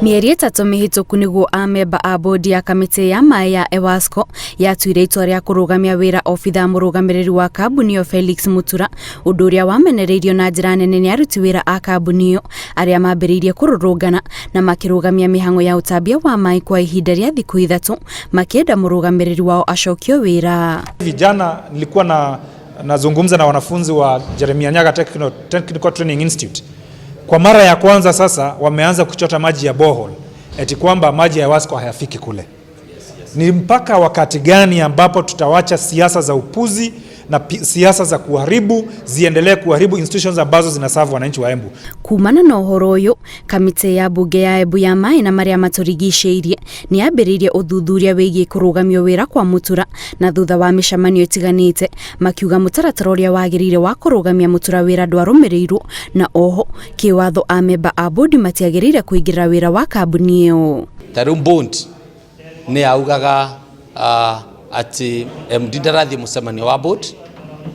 Mĩeri 3 mĩhĩtũku nĩguo amemba a bodi ya kamĩtĩ ya maĩ ya EWASCO yatuire itua rĩa kũrũgamia wĩra obithaa mũrũgamĩrĩri wa kambuni ĩyo Felix Mutura, ũndũ ũrĩa wamenereirio na njĩra nene nĩ aruti wĩra a kambuni ĩyo arĩa mambĩrĩirie kũrũrũngana na makĩrũgamia mĩhang'o ya ũtambia wa maĩ kwa ihinda rĩa thikũ 3 makĩenda mũrũgamĩrĩri wao acokio wĩra. Vijana nilikuwa na nazungumza na wanafunzi wa Jeremiah Nyaga Technical Training Institute. Kwa mara ya kwanza sasa wameanza kuchota maji ya borehole, eti kwamba maji ya EWASCO hayafiki kule. Ni mpaka wakati gani ambapo tutawacha siasa za upuzi na siasa za kuharibu ziendelee kuharibu institutions ambazo zinaserve wananchi wa Embu? Kumana na ũhoro ũyũ, kamĩtĩ ya mbunge ya Embu ya maĩ na marĩa matũrigicĩirie nĩ yambĩrĩirie ũthuthuria wĩgiĩ kũrũgamio wĩra kwa Mutura, na thutha wa mĩcemanio ĩtiganĩte makiuga mũtaratara ũrĩa wagĩrĩire wa kũrũgamia Mutura wĩra ndwarũmĩrĩirwo, na oho kĩwatho amemba a bodi matiagĩrĩire kũingĩrĩra wĩra wa kambuni ĩyo. Ta rĩu board nĩ yaugaga atĩ MD ndarathiĩ mũcemanio wa board,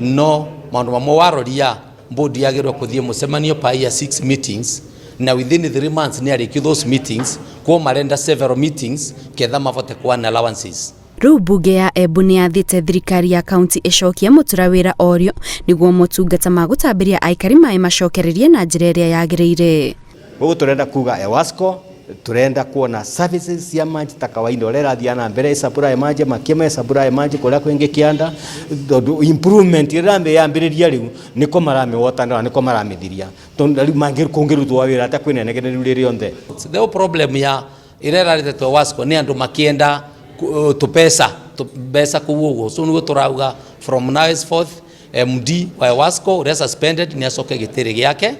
no maũndũ mamwe waroria board yagĩrĩirwo kũthiĩ mũcemanio per year 6 meetings, na within 3 months nĩ arĩkio those meetings, kuo marenda several meetings ketha mabote kuana allowances. Rĩu mbunge ya Embu nĩ yathĩte thirikari ya kaunti ĩcokie Mutura wĩra orĩo nĩguo motungata ma gũtambĩria aikari maĩ macokererie na njĩra ĩrĩa yagĩrĩire. Koguo turenda kuga EWASCO turenda kuona services cia maji ta kawaida uria irathia na mbere, supply maji makima, supply maji kuria kwingi kianda, tondu improvement ira yambiriria riu niko maramiwotanira, niko maramithiria, tondu riu mangi kungirutwo wira ata kwina negene riu rionthe. The whole problem ya ĩrĩa ĩraretetwo EWASCO nĩ andũ makĩenda tũpesa tũmbeca kũu ũguo. So nĩguo tũrauga from now henceforth MD wa EWASCO ũrĩa suspended nĩ acoke gĩtĩrĩ gĩake,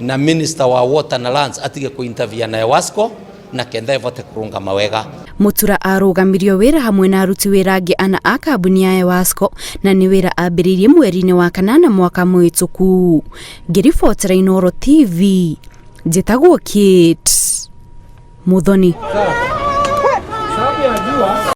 na minister wa water na lands atige kuintervene na EWASCO na kenda ĩvote kũrũngama wega. Mutura arũgamirio wĩra hamwe na aruti wĩra angĩ ana a kambuni ya EWASCO, na nĩ wĩra ambĩrĩirie mweri-inĩ wa kanana mwaka mũhĩtũku. Ngĩribotera Inooro TV, njĩtagwo Kate Muthoni.